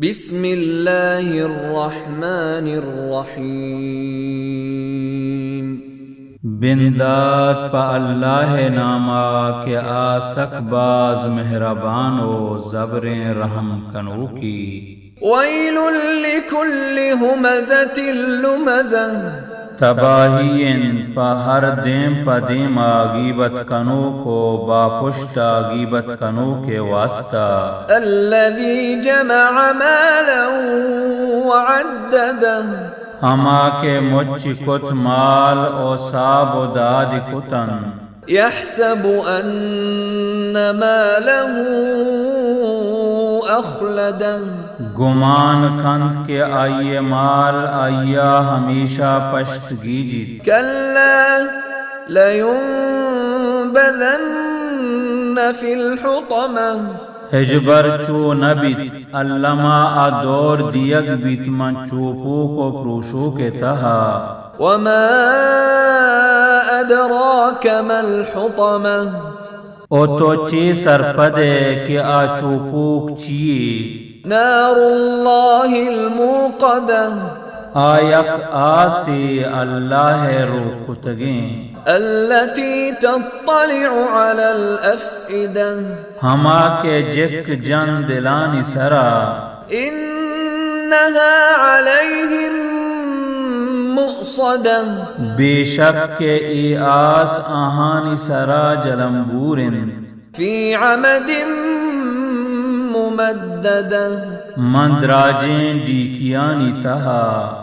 بسم الله الرحمن الرحيم. بندات پہ اللہ ءِ نام ءَ کہ آ سک باز مہربان ءُ زبریں رحم کنوکے۔ ويل لكل همزة لمزة. تباہی انت پہ ہر دیم پہ دیم ءَ گیبت کنوک ءُ باپشت ءَ گیبت کنوک ءِ واستہ۔ الذي جمع مالا وعدده. ہما کہ مچ کت مال ءُ ساب ءُ داد کت انت۔ يحسب أن ماله أخلده. گمان کنت کہ آئی ءِ مال آئی ءَ ہمیشہ پشت گیجیت۔ كلا لينبذن في الحطمة. ہچبر چو نہ بیت، الما آ دور دیگ بیت من چوپوک ءُ پروشوک ءِ تہا۔ وما أدراك ما الحطمة. ءُ تو چے سرپد ئے کہ آ چوپوک چی یے؟ نار الله الموقدة. آ یک آسے اللہ ءِ روک کتگیں۔ التي تطلع على الأفئدة. ہما کہ جک جن دلانی سرا۔ إنها عليهم مؤصدة. بے شک کہ اے آس آہانی سرا جلمبور انت۔ في عمد ممددة. من دراجیں ڈیکیانی تہا۔